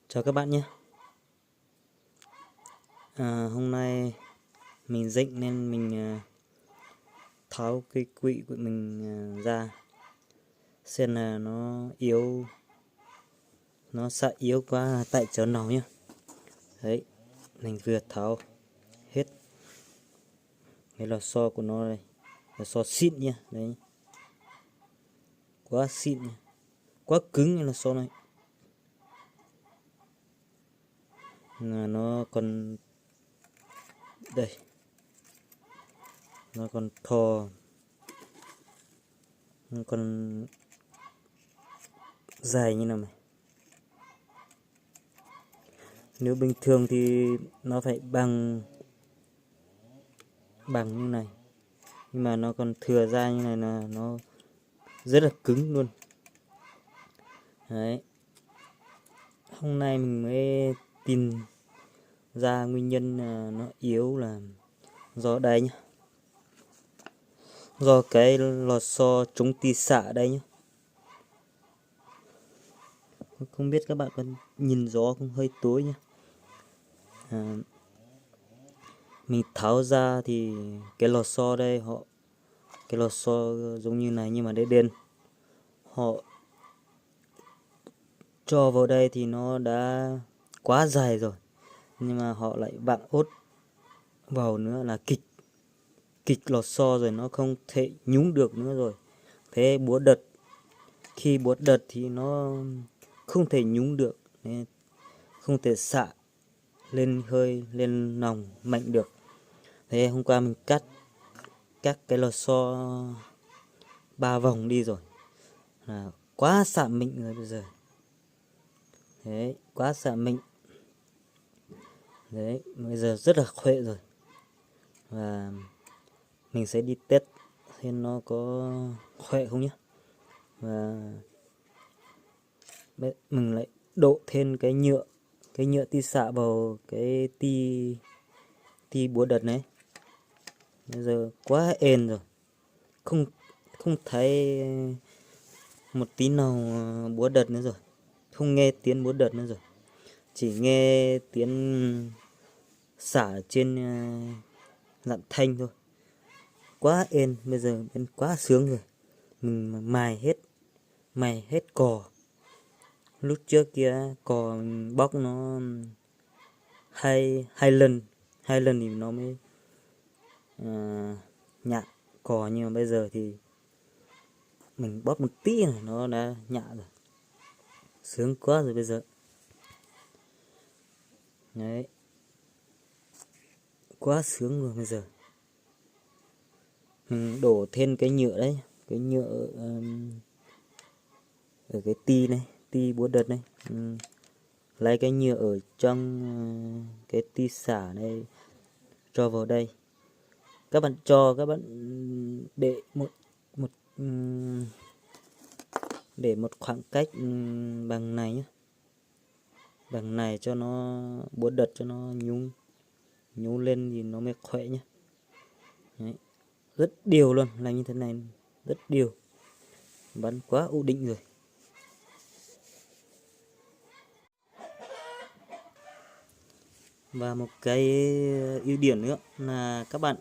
Chào các bạn nhé. À, hôm nay mình rảnh nên mình à, tháo cái quỹ của mình à, ra xem là nó yếu, nó sạ yếu quá tại chỗ nào nhé. Đấy, mình vừa tháo hết cái lò xo của nó đây, lò xo xịn nhá. Đấy, quá xịn nhá, quá cứng cái lò xo này. Nó còn đây, nó còn thò, nó còn dài như nào này. Nếu bình thường thì nó phải bằng bằng như này, nhưng mà nó còn thừa ra như này là nó rất là cứng luôn. Đấy. Hôm nay mình mới tìm ra nguyên nhân à, nó yếu là do đây nhá. Do cái lò xo chống tia xạ đây nhá. Không biết các bạn có nhìn rõ không, hơi tối nhá. À, mình tháo ra thì cái lò xo đây họ cái lò xo giống như này nhưng mà để đen, họ cho vào đây thì nó đã quá dài rồi, nhưng mà họ lại vặn ốt vào nữa là kịch kịch lò xo rồi, nó không thể nhúng được nữa rồi. Thế búa đật, khi búa đật thì nó không thể nhúng được, không thể xạ lên hơi lên nòng mạnh được. Thế hôm qua mình cắt cắt cái lò xo ba vòng đi rồi, là quá xạ mịn rồi bây giờ. Đấy, quá xạ mịn. Đấy, bây giờ rất là khỏe rồi. Và mình sẽ đi test xem nó có khỏe không nhé. Và mình lại đổ thêm cái nhựa cái nhựa ti xạ vào cái ti ti búa đật này. Bây giờ quá êm rồi, không không thấy một tí nào búa đật nữa rồi, không nghe tiếng búa đật nữa rồi, chỉ nghe tiếng xả trên uh, lặn thanh thôi. Quá êm, bây giờ bên quá sướng rồi. Mình mài hết mài hết cò. Lúc trước kia cò mình bóc nó hai hai lần hai lần thì nó mới uh, nhả cò, nhưng mà bây giờ thì mình bóp một tí là nó đã nhả rồi. Sướng quá rồi bây giờ. Đấy, quá sướng rồi bây giờ. Mình đổ thêm cái nhựa đấy, cái nhựa um, ở cái ti này, ti búa đật này. Um, lấy cái nhựa ở trong uh, cái ti xả này cho vào đây. Các bạn cho các bạn để một một um, để một khoảng cách um, bằng này nhé. Bằng này cho nó búa đật cho nó nhú nhú lên thì nó mới khỏe nhé. Đấy. Rất đều luôn, là như thế này, rất đều, bắn quá ổn định rồi. Và một cái ưu điểm nữa là các bạn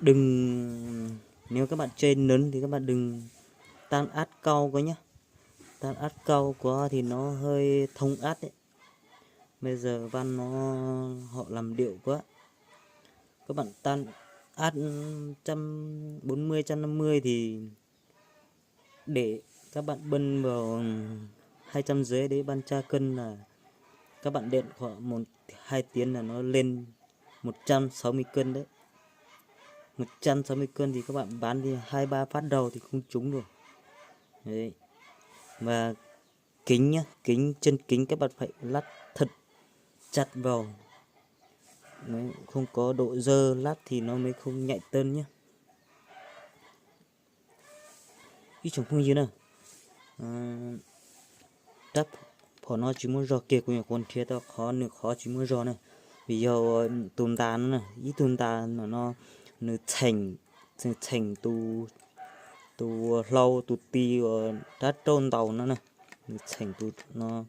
đừng, nếu các bạn chơi nến thì các bạn đừng tan át cau quá nhé. Tan át cau quá thì nó hơi thông át đấy. Bây giờ văn nó họ làm điệu quá. Các bạn tan át trăm bốn mươi, trăm năm mươi thì để các bạn bơni vào hai trăm dưới đấy, bạn tra cân là các bạn điện khoảng một hai tiếng là nó lên một trăm sáu mươi cân đấy. Một trăm sáu mươi cân thì các bạn bắn đi hai ba phát đầu thì không trúng rồi. Đấy. Và kính nhá, kính, chân kính các bạn phải lắp thật chặt vào. Đấy, không có độ dơ, lắp thì nó mới không nhạy tên nhé. Ib tsoom phooj ywg na, rab phom no tsis muaj zog kiag, kuv nyuam qhuav nrhiav tau qhov nws qhov tsis muaj zog na. Vim yog tus ntas no na, ib tug ntas no, no nws txheem, txheem tus, tus hlau tus ti uas rab rauj ntaus no na, nws txheem tus no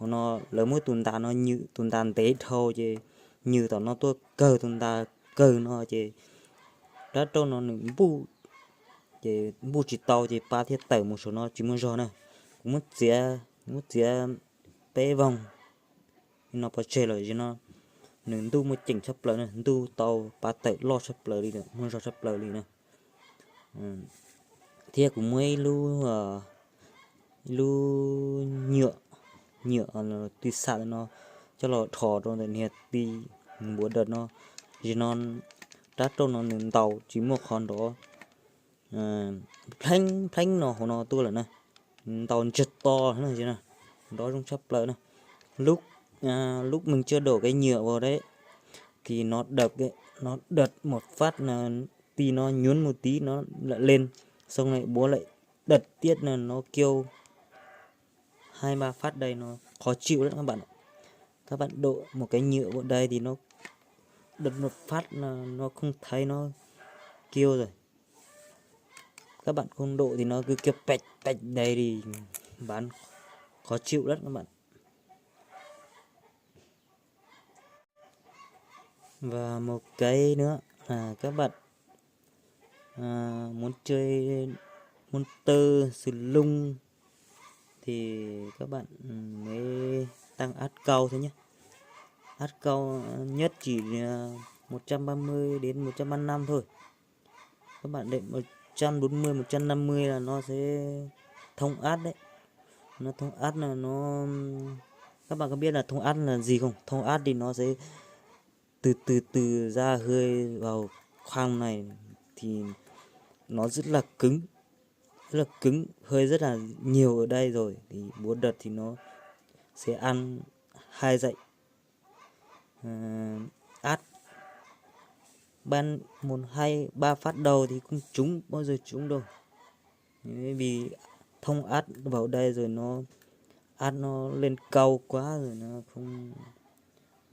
Ua no lawv muab tus ntas no nywm, tus ntas ntev dhau ces nywm tom no tuaj kawg tus ntas kawg no ces rab rauj no nws npuj, ces npuj tsis tau ces pa thiaj tawm mus saum no tsis muaj zog na. Kuv muab txiav, muab txiav peb voog no pov tseg lawm zim no nws ntuj muaj ceem tshaj plaws na, ntuj tau pa tawm loj tshaj plaws li, muaj zog tshaj plaws li na. Thiab kuv muab ib lub, ib lub nyuam, nyuam tw xam no coj los dhos rau ntawm niag ti npuav dawm no. Zim no rab rauj no nws ntaus tsis muaj qhov nrov pleeb pleeb no hauv no tuaj lawm na, ntaus ntsiag to na, nrov zoo tshaj plaws na. Lub, lub mws coj dam kev nyuam ua dab, thì nó đập, nó đập một phát là ti nó nhún một tí nó lại lên, xong lại búa lại đập tiếp là nó kêu hai ba phát đây nó khó chịu lắm các bạn ạ. Các bạn độ một cái nhựa vào đây thì nó đập một phát là nó không thấy nó kêu rồi. Các bạn không độ thì nó cứ kêu pẹt pẹt đây thì bán khó chịu lắm các bạn. Và một cái nữa là các bạn à, muốn chơi môn tơ sừng lung thì các bạn ừ, mới tăng át câu thôi nhé. Át câu nhất chỉ là một trăm ba mươi đến một trăm ba mươi lăm thôi. Các bạn đệm một trăm bốn mươi, một trăm năm mươi là nó sẽ thông át đấy. Nó thông át là nó, các bạn có biết là thông át là gì không? Thông át thì nó sẽ từ từ từ ra hơi vào khoang này thì nó rất là cứng, rất là cứng, hơi rất là nhiều ở đây rồi thì búa đợt thì nó sẽ ăn hai dạy à, át ban một hai ba phát đầu thì không trúng bao giờ trúng đâu. Vì thông át vào đây rồi nó át nó lên cao quá rồi nó không,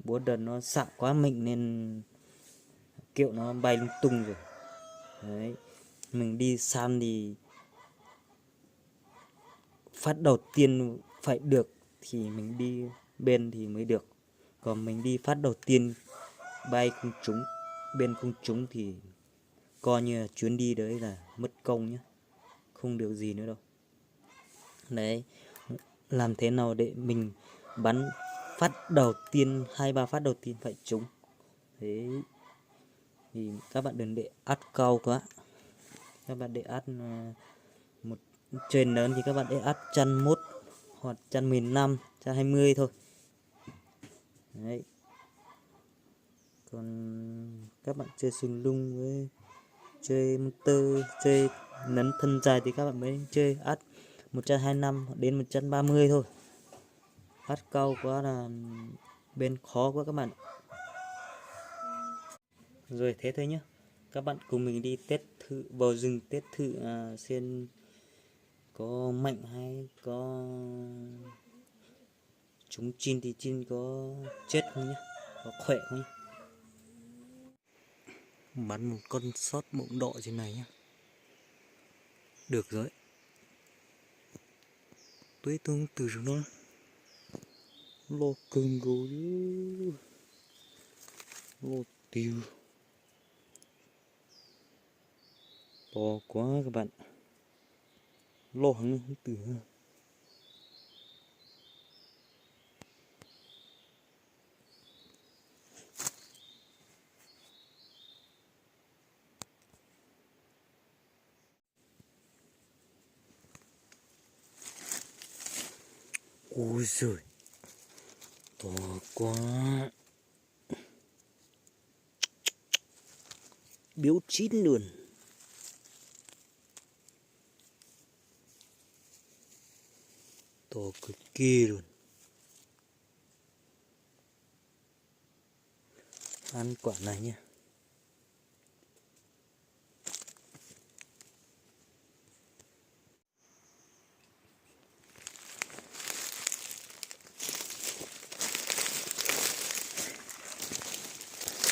búa đợt nó xạ quá mạnh nên kiểu nó bay lung tung rồi. Đấy. Mình đi săn thì phát đầu tiên phải được thì mình đi bên thì mới được. Còn mình đi phát đầu tiên bay không trúng, bên không trúng thì coi như là chuyến đi đấy là mất công nhé. Không được gì nữa đâu. Đấy, làm thế nào để mình bắn phát đầu tiên, hai ba phát đầu tiên phải trúng. Thế thì các bạn đừng để át câu quá. Các bạn để át ờ, một trên lớn thì các bạn để át chân mốt hoặc chân mười lăm, chân hai mươi thôi. Đấy. Còn các bạn chơi sừng lung với chơi môn tơ, chơi nấn thân dài thì các bạn mới chơi ắt một trăm hai mươi lăm đến một trăm ba mươi thôi. Ắt câu quá là bên khó quá các bạn. Rồi thế thôi nhé. Các bạn cùng mình đi test thử vào rừng, test thử à, xem có mạnh hay có chúng chim thì chim có chết không nhé, có khỏe không nhé. Bắn một con sót bông đỏ trên này nhé. Được rồi. Tuế tung từ rừng đó. Lo kưng gù. Lo tiêu. To quá các bạn. Lo hẳn từ. Ui giời, to quá. Biếu chín luôn. To cực kỳ luôn. Ăn quả này nha.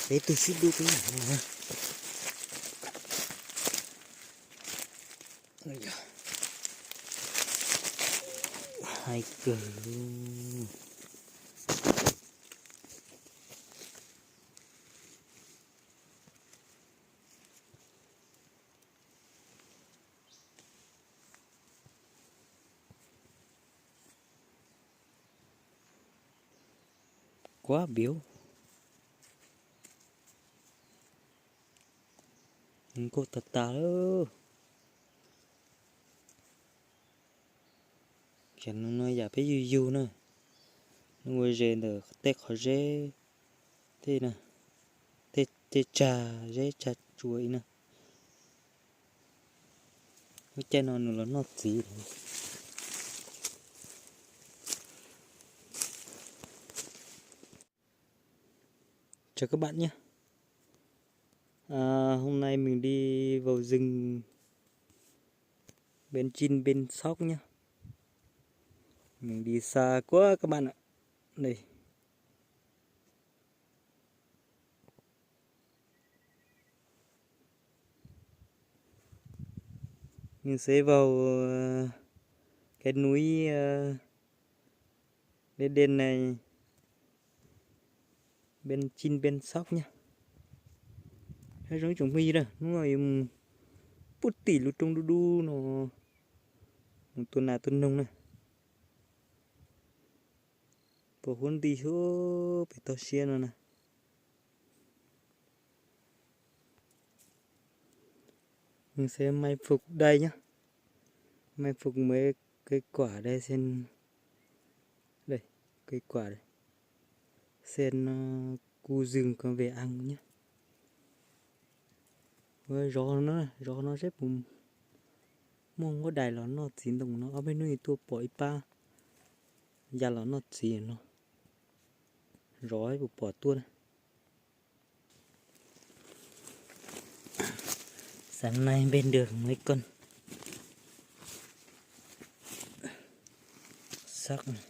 Lấy từ xít đu tí. Hay kawg. Kuab biav. Nkauj tag tag lawm. Cov no yam peb yug yug na, nws ua zes ntawm tej qhov zeb, tej, tej tsag zeb tsag tsua ib na. Lub caij no nws los noj txiv. Chào các bạn nhé. À, hôm nay mình đi vào rừng bên Chin, bên Sóc nhé. Mình đi xa quá các bạn ạ. Đây. Mình sẽ vào, ờ, cái núi, ờ, Đê Đen này, bên Chin, bên Sóc nha. Hab zoo ib tsoom phooj ywg na, hnub no yuav mus pub tim lub roob dub dub no, mus tua nas tua noog na. Pos huab nti huab pem toj siab no na. Mình sẽ may phục đây nhá. May phục mấy cái quả đây xem. Đây, cây quả đây. Xem, ờ, cu rừng có về ăn nhá. Ua zov no, zov no seb puas muaj huab dais los noj txiv ntoo no, ob peb hnub tuaj pom ib pab ya los noj txiv no. Zov puas pom tuaj na. Sáng nay bên đường mấy con sóc này.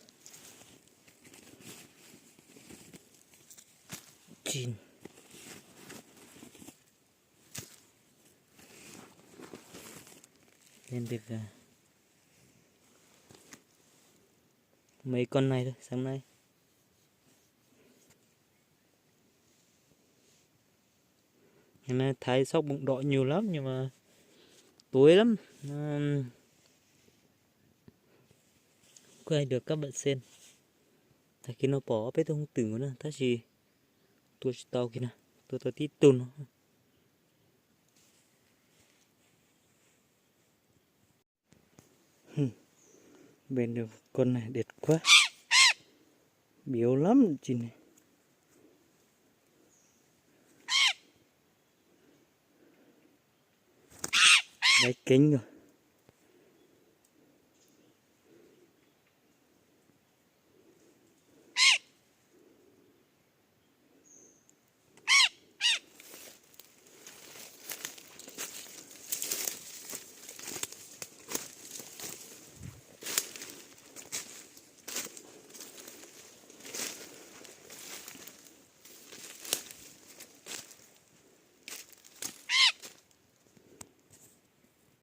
Chin. Bên được, à, mấy con này thôi, sáng nay. Ngày nay Thái sóc bụng đỏ nhiều lắm nhưng mà tối lắm. Nó không có ai được các bạn xem. Tag kis no pom ob peb tug hooj twm na, tab sis tua tsis tau kiag na, tua tau tib tug no. Bên được con này đẹp quá. Béo lắm chị này. Đáy kính rồi.